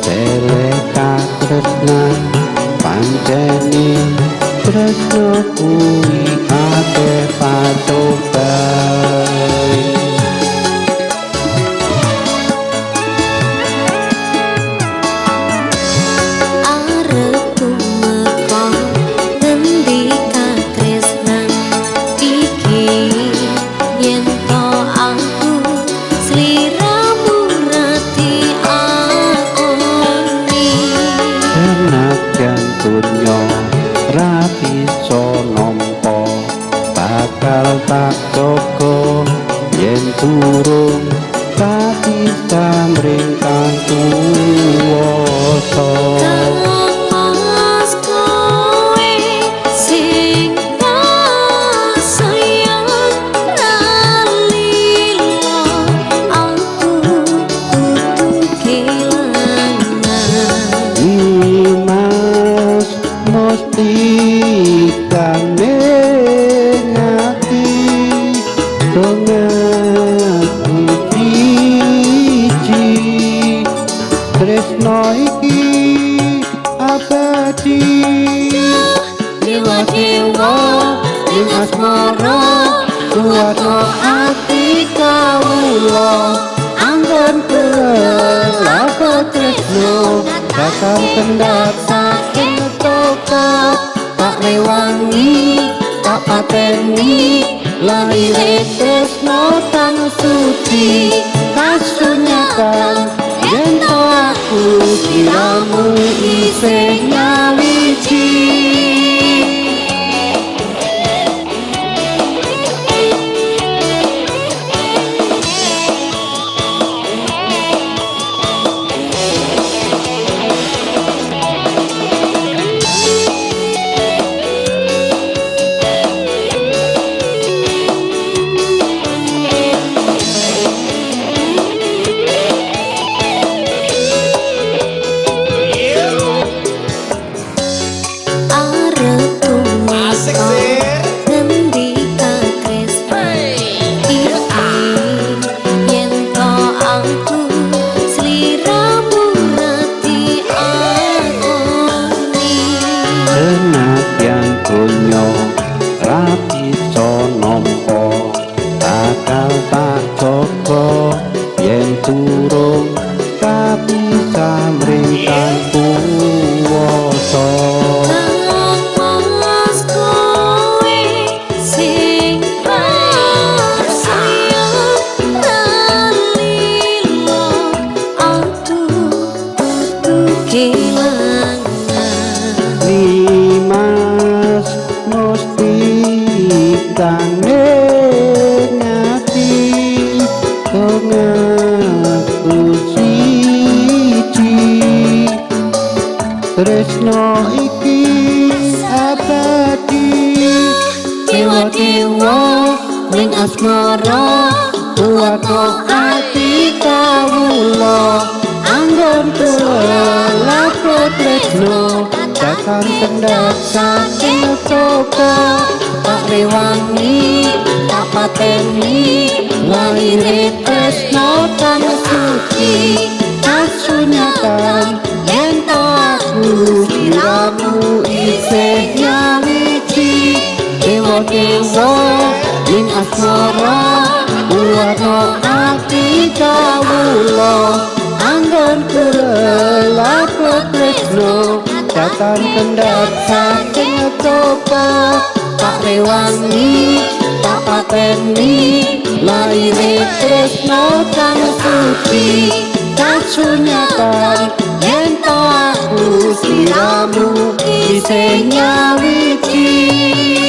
Dele katresnan pancene tresno kuwi akeh pacoban. Arep tumeka ngendi katresnan iki, yen to aku sliramu ra diakoni. Senajan donya ra bisa nampa, bakal tak jaga yen durung kapisan kang kuwasa. Kang Mas, kowe sing tak sayang ra lila, aku kudu kelangan. Nimas mesti kane ngati dongaku siji, tresno iki abadi. Dewa dewa ing asmara, kuwatno ati kawula anggon kelapa tresno bakal kendhat saking toko. Tak rewangi tak pateni lahire tresno kang suci, kasunyatan yen to aku sliramu isih nyawiji. Arep Asik tumeka sih. ngendi katresnan iki, yen to aku sliramu ra diakoni. Senadyan donya ra bisa nampa, bakal tak jaga yen durung kapisan kang kuwasa. Kang Mas, kowe sing tak sayang ra lila, aku kudu kelangan. Nimas mesti kane ngati dongaku siji, tresno iki abadi. Dewa dewa ning asmara, kuwatno ati kawula anggon lako tresno bakal kendhat saking toko. Tak rewangi tak pateni lahire tresno kang suci, kasunyatan yen to aku sliramu isih nyawiji. Dewa dewa ing asmara, kuwatno ati kawula anggon lako tresno datan kendhat saking toko. Tak rewangi tak pateni lahire tresno kang suci, kasunyatan yen to aku sliramu isih nyawiji.